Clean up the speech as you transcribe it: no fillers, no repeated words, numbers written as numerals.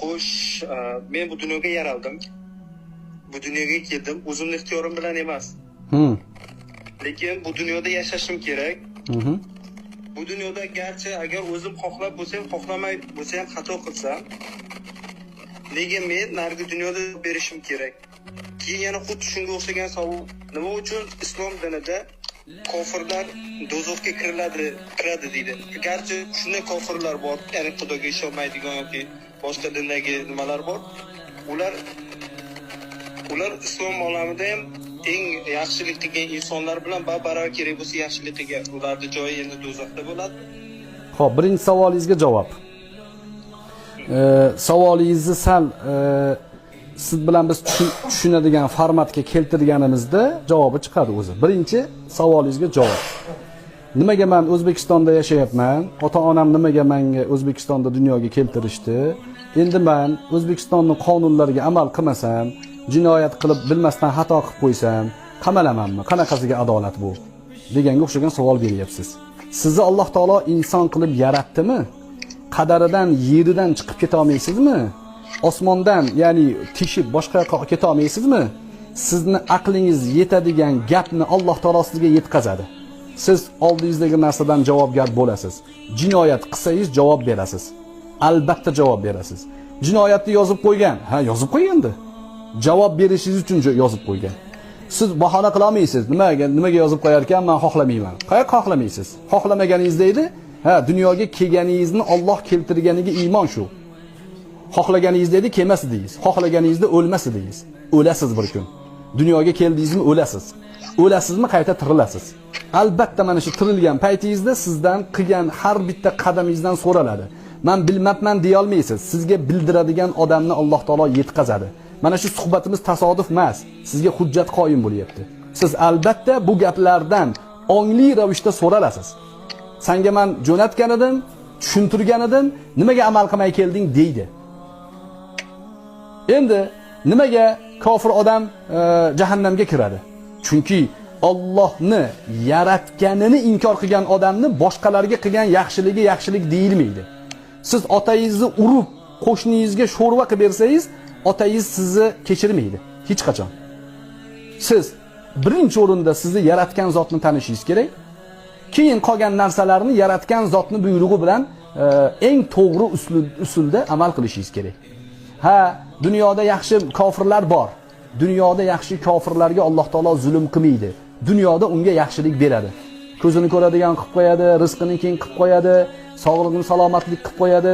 Xo'sh, men bu dunyoga yaraldim. Bu dunyoga keldim, o'zimning ixtiyorim bilan emas. Lekin bu dunyoda yashashim kerak. Bu dunyoda garchi agar o'zim xohlab bo'lsa ham, xohlamay bo'lsa ham xato qilsam, nega men narigi dunyoda berishim kerak? Keyin yana xuddi shunga o'xshagan savol: nima uchun islom dinida kofirlar do'zaxga kiradi deydi? Garchi shunday kofirlar bor, ya'ni Xudoga ishonmaydigan yoki boshqa dindagi nimalar bor. Ular islom olamida ham eng yaxshilik qilgan insonlar bilan barobar kerak bo'lsa yaxshilik qilgan. Ularning joyi endi do'zaxda bo'ladi. Xo'p, birinchi savolingizga javob. Savolingizni sal siz bilan biz tushunadigan formatga keltirganimizda javobi chiqadi o'zi. Birinchi savolingizga javob. Nimaga men O'zbekistonda yashayapman? Ota-onam nimaga menga O'zbekistonda dunyoga keltirishdi? Endi men O'zbekistonning qonunlariga amal qilmasam, jinoyat qilib bilmasdan xato qilib qo'ysam, qamalamanmi? Qanaqasiga adolat bu? Deganga o'xshagan savol beryapsiz. Sizni Alloh taolo inson qilib yaratdimi? Qadaridan, yeridan chiqib keta olmaysizmi? Osmondan, ya'ni teshib boshqa yoqqa keta olmaysizmi? Sizni aqlingiz yetadigan gapni Alloh taolo sizga yetkazadi. Siz oldingizdagi narsadan javobgar bo'lasiz. Jinoyat qilsangiz javob berasiz. Albatta javob berasiz. Jinoyatni yozib qo'ygan, ha, yozib qo'ygandi. Javob berishingiz uchun yozib qo'ygan. Siz bahona qila olmaysiz. Nimaga yozib qo'yar ekan, men xohlamayman. Qayoqqa xohlamaysiz? Xohlamaganingizda edi, ha, dunyoga kelganingizni Alloh keltirganiga iymon shu. Xohlaganingizda edi, kelmas edingiz. Xohlaganingizda o'lmas edingiz. O'lasiz bir kun. Dunyoga keldingizmi, o'lasiz. O'lasizmi, qayta tirilasiz. Albatta mana shu tirilgan paytingizda sizdan qilgan har bitta qadamingizdan so'raladi. Men bilmabman deya olmaysiz. Sizga bildiradigan odamni Alloh taolo yetkazadi. Mana shu suhbatimiz tasodif emas. Sizga hujjat qoyim bo'lyapti. Siz albatta bu gaplardan ongli ravishda so'ralasiz. Sanga men jo'natgan edim, tushuntirgan edim, nimaga amal qilmay kelding deydi. Endi nimaga kofir odam jahannamga kiradi? Chunki Allohni yaratganini inkor qilgan odamni boshqalarga qilgan yaxshiligi yaxshilik deyilmaydi. Siz otangizni urib, qo'shningizga sho'rva qilib bersangiz, otangiz sizni kechirmaydi hech qachon. Siz birinchi o'rinda sizni yaratgan zotni tanishingiz kerak. Keyin qolgan narsalarni yaratgan zotni buyrug'i bilan eng to'g'ri usulda amal qilishingiz kerak. Ha, dunyoda yaxshi kofirlar bor. Dunyoda yaxshi kofirlarga Alloh taolo zulm qilmaydi. Dunyoda unga yaxshilik beradi. Ko'zini ko'radigan qilib qo'yadi, rizqini keng qilib qo'yadi, sog'lig'ini salomatlik qilib qo'yadi.